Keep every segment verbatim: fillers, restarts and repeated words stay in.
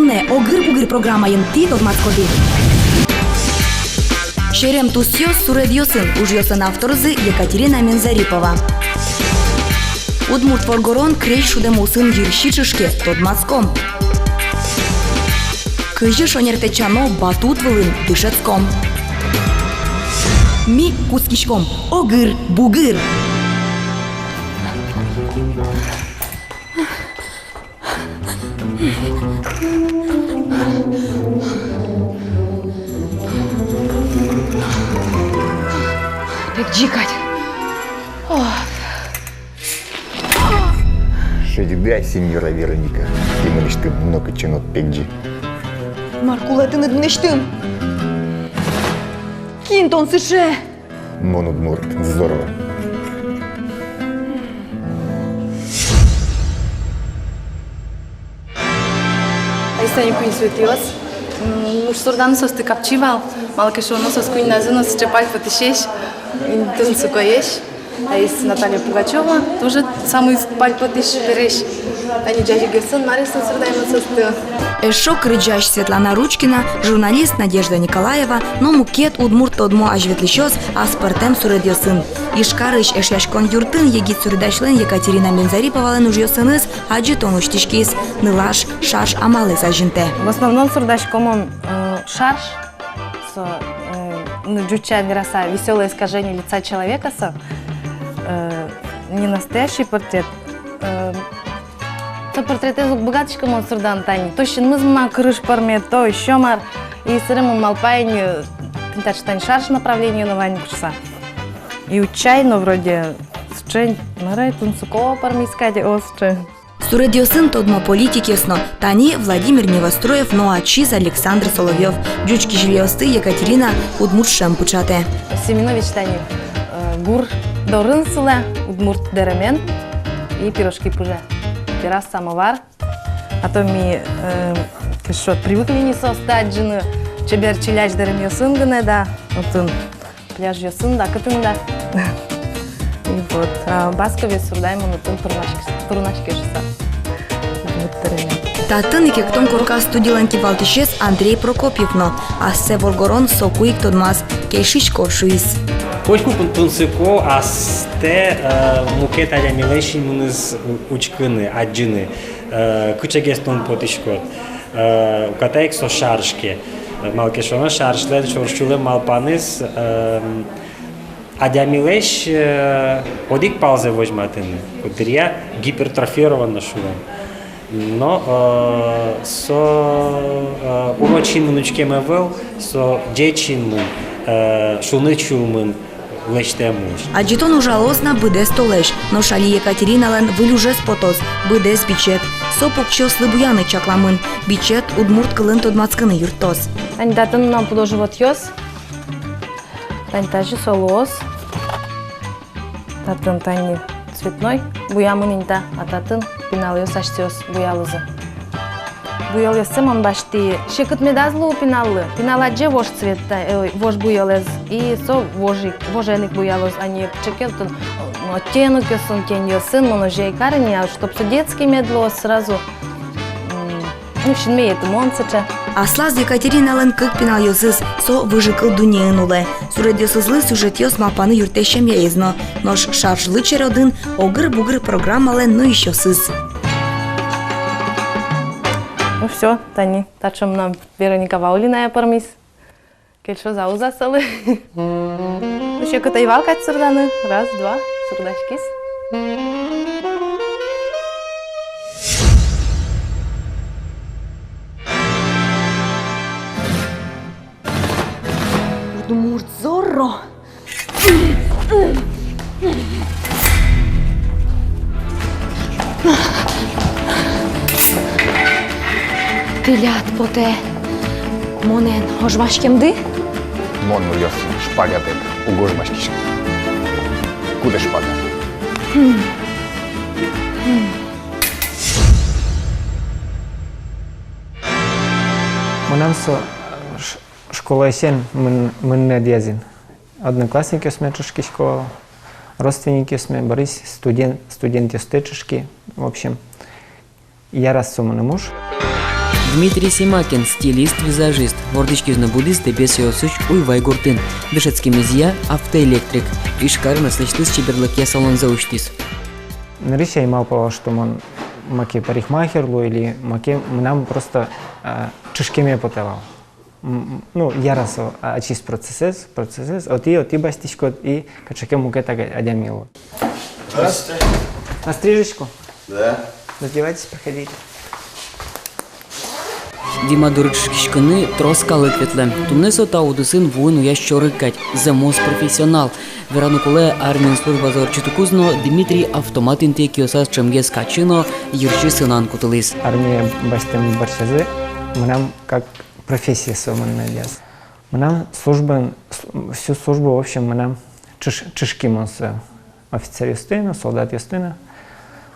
Огыр-бугыр программаын тӥ тодматскоды: серем тусъёс суредъёсын, ужъёслэн авторзы Екатерина Мензарипова. Удмурт воргорон крезь шудэмъёсын йырси ӵышке, тодматском. Кызьы шонер тэтчано батут вылын, дышетском. Ми кутскиськом. Огыр-бугыр. Пегӟи кадь. О. Шедьды ай, сеньора Вероника, тӥ мынэсьтым нокытчы но уд пегӟы. Мар кулэ тыныд мынэсьтым? Кин тон сыӵе? Мон удмурт, здорово. Аис тани куинь Светаос. М, уж сурданы соосты капчи вал, малы ке шуоно соос куиньназы но сыӵе пальпотӥсесь, м, тунсыкоесь. Аис Наталья Пугачёва, тоже самой пальпотӥсь бересь. Тани ӟазегъёсын, маръёсын сурдаем соосты. Эшшо кырӟась Светлана Ручкина, журналист Надежда Николаева но мукет удмурт тодмо азьветлӥсьёс аспӧртэм суредъёсын. Ижкарысь Эшъяськон юртын егит суредасьлэн Екатерина Мензариповалэн ужъёсыныз адӟытон усьтӥськиз, нылаш шарж амалэз азинтэ. В основном сурдасько мон, э, шарж, со, э, ну, ӟуч сямен вераса, весёлое искажение лица человека со, э, не настоящий портрет. Э, со портретэз уг быгатӥськы мон сурданы тани. То синмыз мынам кырыж пӧрме, то ещё мар. И собере мон малпай ини, э, тӥни таӵе тани шарж направление но вань шуса. И утчай но вроде сыӵе, мар ай, тунсыко пӧрмиз кадь, о, сыӵе. Суредъёсын тодмо политикъёс но, тани Владимир Невоструев но ачиз Александр Соловьёв. Ӟуч кизилиосты Екатерина удмурт шӧм пыӵатэ. Семенович тани, э, гур дорын сылэ, удмурт дэремен, и пирожки пыжа. Пирас самовар. А то ми, э, кызьы шуод, привыкли ни соосты адӟыны чебер чилясь дэремъёсын гинэ, да, отын. Пляжъёсын да, кытын да. И вот, а, баскаез сурдаем мон отын, пурнаське, пурнаське шуса. Вот, пӧрме. Татын ик «Эктон корка» студилэн кивалтӥсез Андрей Прокопьев но. Ассэ воргорон соку ик тодмаз, кельшисько шуиз. Котьку тун-, тунсыко астэ, э, мукет адямилэсь синмыныз у-, учкыны, адӟыны, э, кыӵегес тон потӥськод. Э, уката ик со шарж ке. Малы ке шуоно, шаржлэн шорсюлэм малпанэз, эм, адямилэсь, э, одӥг палзэ возьматыны, куддыръя гипертрофированно шуом. Но, э, со, э, урод синмын учкем ӧвӧл, со ӟеч синмын, э, шуныт сюлмын лэсьтэм уж. Адӟытон ужалоз на быдэс толэзь, нош али Екатериналэн выль ужез потоз, быдэс бичет. Со покчиослы буяны чакламын. Бичет удмурт кылын тодматскыны юрттоз. Тани татын мынам пудо-животъёс. Тани тазьы со луоз. Татын тани цветной буямын ини та, а татын пиналъёс асьсэос буялозы. Буёлъёссэ мон басьтӥ. Секыт медаз луы пиналлы. Пинал адӟе вож цветта, э, вож буёлэз, и со вож ик, вожен ик буялоз, а не кыӵе ке отын, э, оттенокъёсын, теньёсын, мон озьы ӧй кары ни, а чтоб со детский мед луоз сразу, м, ну, синме йӧтымон сыӵе. Аслаз Екатериналэн кык пиналъёсыз, со выжыкыл дуннеын улэ. Суредъёсызлы сюжетъёс малпаны юрттэ семьяез но, нош шаржлы чередын «Огыр-бугыр» программалэн нуисьёсыз. Ну всё, тани, таӵе мынам Вероника Ваулиная пӧрмиз. Кельшоз-а, уз-а солы? Ну, секыт ӧй вал кадь сурданы. Раз, два, сурдаськиз. Удмурт зорро. Тӥляд потэ монэн ожмаськемды? Мон, нылъёс, шпагатэк уг ожмаськиськы. Кудӥз шпага? Мынам со ш-, школаысен мын-, мыннэ ӧдъяз ини. Одноклассникъёсме ӵошкисько, родственникъёсме, бӧрысь студент, студентъёстэ ӵошки. В общем, яраз со мыным уж. Дмитрий Семакин, стилист, визажист, вордӥськиз но будӥз Дэбес ёросысь Уйвай гуртын. Дышетскемезъя автоэлектрик. Ижкарын аслэсьтыз чеберлыкъя салонзэ усьтӥз. Нырысь ӧй малпа вал, что мон маке парикмахер луо или маке, мынам просто, а, чышкеме потэ вал. М, ну, яра со, а, ачиз процессэз, процессэз, отӥ, отӥ басьтӥськод и кыӵе ке мукет ага-, адями луод. Здравствуйте. На стрижечку? Да. Раздевайтесь, проходите. Дима доры чышкиськыны трос калык ветлэ. Туннэ со та удысын вуын уяз чорыг кадь, зэмос профессионал. Вераны кулэ, армиын службазэ ортчытыкуз но Дмитрий автомат интые киосаз ӵемгес качы но йырси сынан кутылӥз. Армие басьтэм бӧрсьы мынам как профессия со мынам луиз. Мынам службаын, с-, всю службу, в общем, мынам чыш-, чышки мон со офицеръёсты но, солдатъёсты но.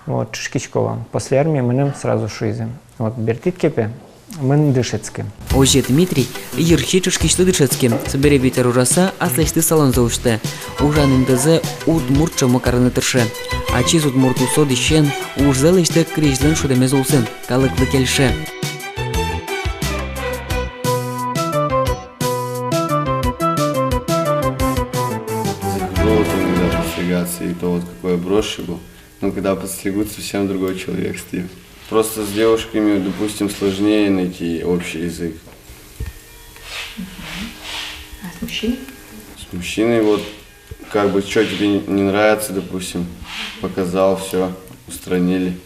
Вот, чышкисько вал. После армии мыным сразу шуизы: вот, бертӥд ке пе, мын дышетскы. Озьы Дмитрий йырси чышкисьлы дышетске, собере вить ар ужаса аслэсьтыз салонзэ усьтэ. Ужан интызэ удмурт ӵемо карыны тырше. Ачиз удмурт улсо дӥсен, ужзэ лэсьтэ крезьлэн шудэмез улсын, калыклы кельше. Захожу вот иногда подстригаться, и то вот какой обросший был. Ну, когда подстригут, совсем другой человек стою. Просто с девушками, допустим, сложнее найти общий язык. А с мужчиной? С мужчиной вот, как бы, чё тебе не, не нравится, допустим, показал, всё, устранили.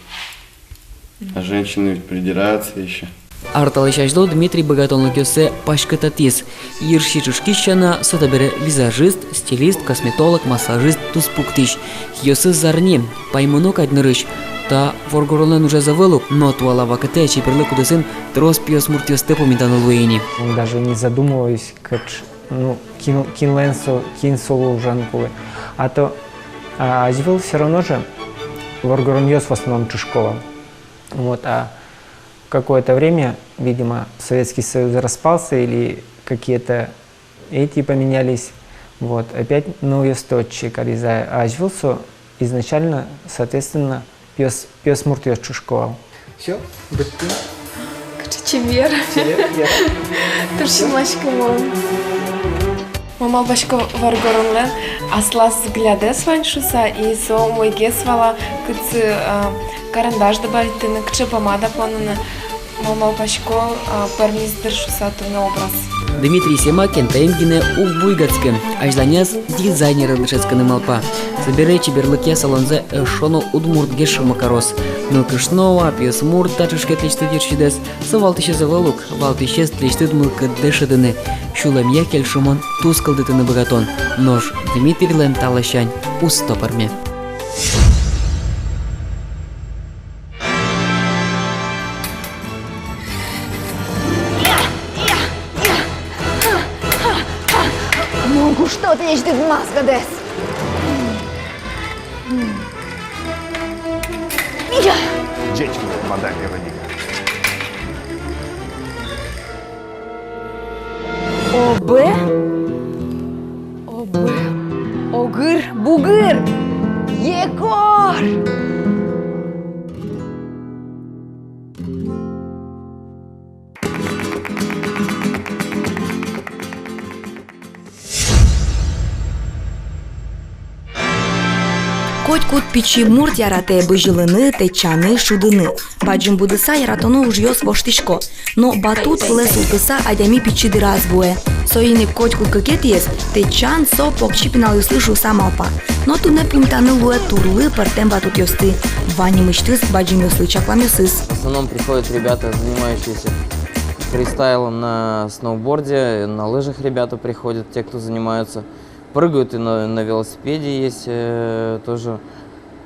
А женщины ведь придираются ещё. Ар талэсь азьло Дмитрий быгатонлыкъёссэ паськытатӥз. Йырси чышкись сяна, со табере визажист, стилист, косметолог, массажист, туспуктӥсь. Киосыз зарни, паймоно кадь нырысь. Та воргоронлэн ужез ӧвӧл ук, но туала вакытэ чеберлык удысын трос пиосмуртъёсты пумитаны луэ ини. Даже не задумываясь, кыӵ-, ну, кин, кинлэн со, кин солы ужаны кулэ. А то, а, азьвыл всё равно же воргоронъёс в основном чышко вал. Вот, а какое-то время, видимо, Советский Союз распался или какие-то эти поменялись. Вот, опять нылъёсты отчы каризы, а азьвыл со изначально, соответственно, пиос-, пиосмуртъёс чышко вал. Всё, быдтӥ. Кыӵе чебер. Чебер, я. Туж синмаськымон. Мон малпасько, воргоронлэн аслаз взглядэз вань шуыса, и со умойгес вала, кытчы, а, карандаш добавитьтыны, кыӵе помада поныны. Мон малпасько, а, пӧрмиз дыр шуыса туннэ образ. Дмитрий Семакин таин гинэ уг буйгатскы, азьланяз дизайнерын дышетскыны малпа. Собере чеберлыкъя салонзэ эшшо но удмуртгес ӵемо кароз. Нылкышно-а, пиосмурт-а чышке тӥлесьтыд йырсидэс, со валтӥсез ӧвӧл ук, валтӥсез тӥлесьтыд мылкыддэ шӧдыны, сюлэмъя кельшымон тус кылдытыны быгатон. Нош Дмитрийлэн та ласянь усто пӧрме. Мон кушто тӥлесьтыд мазгэдэс. Я! Ӟеч ке, мадам Вероника. Обэ? Обэ. Огыр, бугыр. Егор. Котькуд пичи мурт яратэ бызьылыны, тэтчаны, шудыны. Бадӟым будыса яратоно ужъёс воштӥсько. Но батут вылэ султыса адями пичи дыраз вуэ. Соин ик котькуд кыкетӥез тэтчан со покчи пиналъёслы шуыса малпа. Но туннэ пумитаны луэ турлы пӧртэм батутъёсты. Вань нимысьтыз бадӟымъёслы чакламъёсыз. В основном приходят ребята, занимающиеся фристайлом на сноуборде, на лыжах ребята приходят, те, кто занимаются, прыгают и на, на велосипеде есть, э, тоже.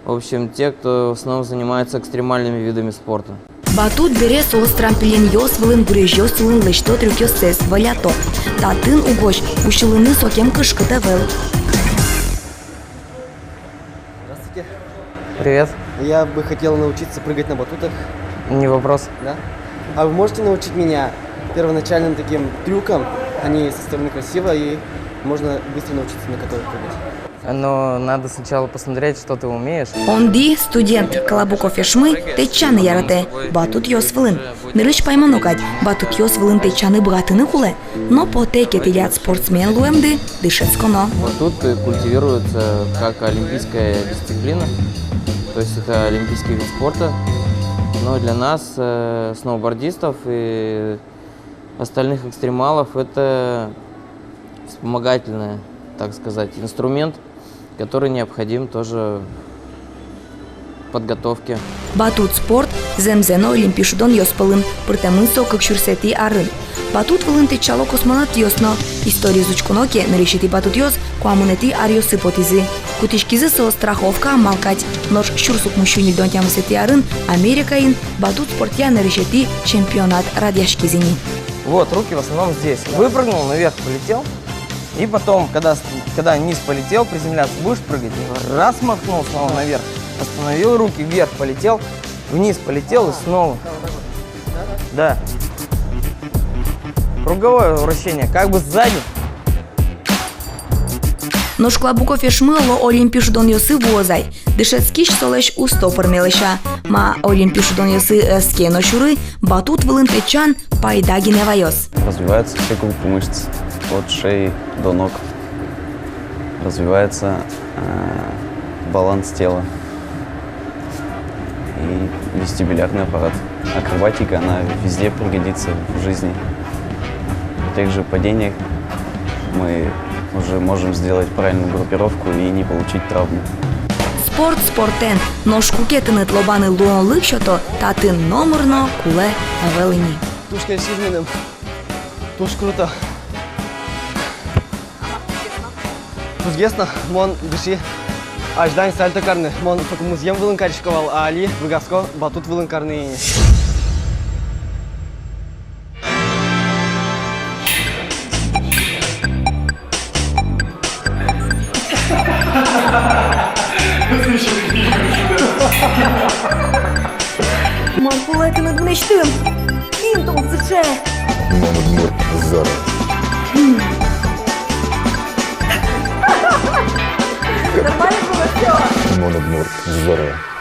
В общем, те, кто в основном занимается экстремальными видами спорта. Батут бере соос трамплинъёс вылын гурезьёс сылыны лэсьто трюкъёссэс, выльто. Татын угось усьылыны сокем кышкыт ӧвӧл. Здравствуйте. Привет. Я бы хотел научиться прыгать на батутах. Не вопрос. Да? А вы можете научить меня первоначальным таким трюкам? Они со стороны красиво, и можно быстро научиться на которых прыгать. Но надо сначала посмотреть, что ты умеешь. Онди студент Клабуков Эшмы тэтчаны яратэ батутъёс вылын. Нырысь паймоно кадь, батутъёс вылын тэтчаны быгатыны кулэ. Но потэ ке тӥляд спортсмен луэмды, дышетсконо. Батут культивируется как олимпийская дисциплина, то есть это олимпийский вид спорта. Но для нас, э, сноубордистов и остальных экстремалов, это вспомогательный, так сказать, инструмент, который необходим тоже в подготовке. Батут спорт зэмзэ но олимпи шудонъёс пӧлын, пыртэмын со кык сюрсэтӥ арын. Батут вылын тэтчало космонавтъёс но. Историез учконо ке, нырысетӥ батутъёс куамынэтӥ аръёсы потӥзы. Кутӥськизы соос страховка амал кадь. Нош сюрс укмыссю ньыльдон тямысэтӥ арын Америкаын батут спортъя нырысетӥ чемпионат радъяськиз ини. Вот, руки в основном здесь. Выпрыгнул, наверх полетел. И потом, когда с-, когда вниз полетел, приземляться будешь прыгать. Раз махнул снова наверх. Остановил руки, вверх полетел, вниз полетел и снова. Да. Круговое вращение, как бы сзади. Нош Клабуков Эшмы, оло, олимпи шудонъёсы вуоз ай. Дышетскись солэсь усто пӧрме, лэся. Ма олимпи шудонъёсы ӧз ке но сюры, батут вылын тэтчан пайда гинэ ваёз. Развиваются все группы мышц, от шеи до ног. Развивается, э, баланс тела и вестибулярный аппарат. Акробатика, она везде пригодится в жизни. При тех же падениях мы уже можем сделать правильную группировку и не получить травму. Спорт спортэн, нош куке тыныд лобаны луонлык сёто, татын номыр но кулэ ӧвӧл ини. Туж кельшиз мыным. Туж круто. Тужгес но мон дыши азьлань сальто карны. Мон соку музъем вылын карисько вал, а али быгатӥсько батут вылын карны ини. Мон кулэ тыныд мынэсьтым. Кин тон сыӵе? Мон удмурт, Зара. Нормально было всё. Мон удмурт, Зара.